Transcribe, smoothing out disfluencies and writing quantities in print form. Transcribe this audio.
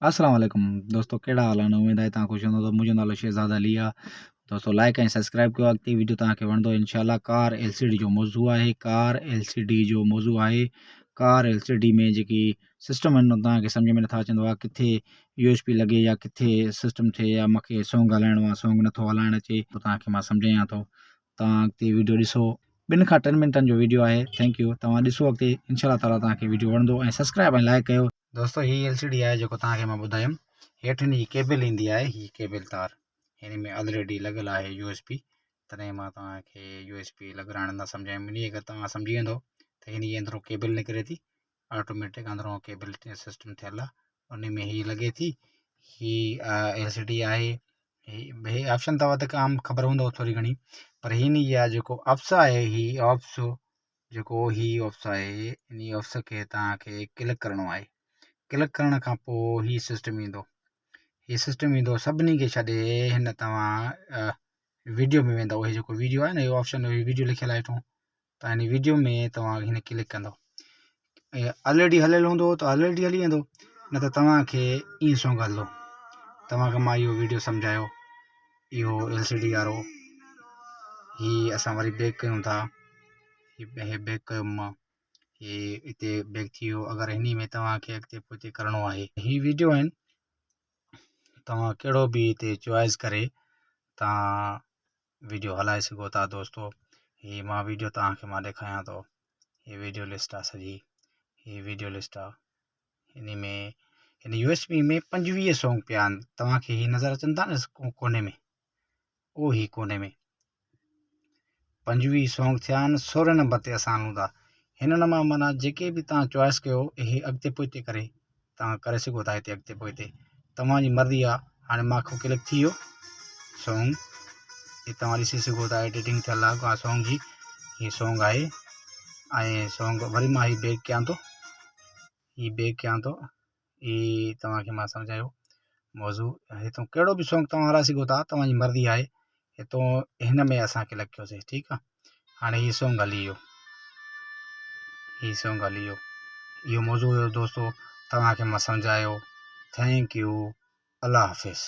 السلام عليڪم دوستو ڪهڙا حال آهن اميد آهي توهان خوش هوندو ته منهنجو نالو شهزاد علي آهي دوستو لائڪ ۽ سبسڪرائب ڪيو اڳتي ويڊيو توهان کي وڻندو انشاء الله ڪار ايل سي ڊي جو موضوع آهي ڪار ايل سي ڊي جو موضوع آهي ڪار ايل سي ڊي ۾ جيڪي سسٽم آهن توهان کي سمجھ ۾ نٿا اچندو آهي ڪٿي يو ايس پي لڳي يا ڪٿي سسٽم ٿئي يا مونکي سونگ هلائڻو آهي سونگ نٿو هلائڻ اچي توهان کي مان سمجھايان ٿو توهان اڳتي ويڊيو ڏسو ٻن کان ٽن منٽن جو ويڊيو آهي thank you توهان ڏسو اڳتي انشاء الله تعالي توهان کي ويڊيو وڻندو ۽ سبسڪرائب ۽ لائڪ ڪيو دوستو هي ايل سي ڊي آهي جيڪو توهان کي مان ٻڌايم هيٺ هن جي ڪيبل ايندي آهي هي ڪيبل تار هن ۾ آلريڊي لڳل آهي يو ايس پي تڏهن مان توهان کي يو ايس پي لڳرائڻ نه سمجهايم انهي کي توهان سمجهي ويندو ته هن جي اندرون ڪيبل نڪري ٿي آٽوميٽڪ اندرون ڪيبل سسٽم ٿيل آهي ان ۾ هي لڳي ٿي هي ايل سي ڊي آهي هي آپشن ته وڌيڪ عام خبر هوندو ٿوري گهڻي پر هن جي جيڪو آپس آهي هي آپس جيڪو هي آفس آهي انهي آفس کي توهان کي ڪلڪ ڪرڻو آهي ڪلڪ ڪرڻ کان پوء هي سسٽم ايندو هي سسٽم ايندو سڀني کي ڇڏي هن توهان ويڊيو ۾ ويندو هي جيڪو ويڊيو آهي نه هي آپشن هي ويڊيو لکيل آهي هيٺون ته هن ويڊيو ۾ توهان هن ڪلڪ ڪندو آلريڊي هليل هوندو ته آلريڊي هلي ويندو نه ته توهان کي ائين سونگ هلندو توهان کي مان اهو ويڊيو سمجهايو اهو ايل سي ڊي وارو هي اسان وري بيڪ ڪيون ٿا هي بيڪ ڪيو مان هي هتي بيڪ ٿي ويو اگر هن ۾ توهان کي اڳتي پوئتي ڪرڻو آهي هي ويڊيو آهن توهان ڪهڙو به هتي چوائس ڪري توهان ويڊيو هلائي سگهو ٿا دوستو هي مان ويڊيو توهان کي مان ڏيکاريان ٿو هي ويڊيو لسٽ آهي سڄي هي ويڊيو لسٽ آهي ان ۾ هن يو ايس بي ۾ 25 سونگ پيا آهن توهان کي هي نظر اچن ٿا نه ڪوني ۾ او هي ڪوني ۾ 25 سونگ ٿيا آهن 16 نمبر تي اسان هلون ٿا هنن مان معنيٰ جيڪي به توهان چوائس ڪيو اهي اڳتي پوئتي ڪري توهان ڪري سگهو ٿا هتي اڳتي پوئتي توهان جي مرضي آهي هاڻي مان کان ڪلڪ ٿي ويو سونگ هي توهان ڏسي سگهو ٿا ايڊيٽنگ ٿيل آهي سونگ جي هي سونگ آهي ۽ سونگ وري مان هي بيڪ ڪيان ٿو هي بيڪ ڪيان ٿو هي توهان کي مان سمجهايو موضوع هتو ڪهڙو به سونگ توهان هلائي سگهو ٿا توهان جي مرضي آهي هتو هن ۾ اسان ڪلڪ ڪيوسي ٺيڪ آ هاڻي هي سونگ هلي ويو هي سونگ هلي ويو اهو موضوع هيو دوستو توهان کي مان سمجهايو thank you Allah Hafiz.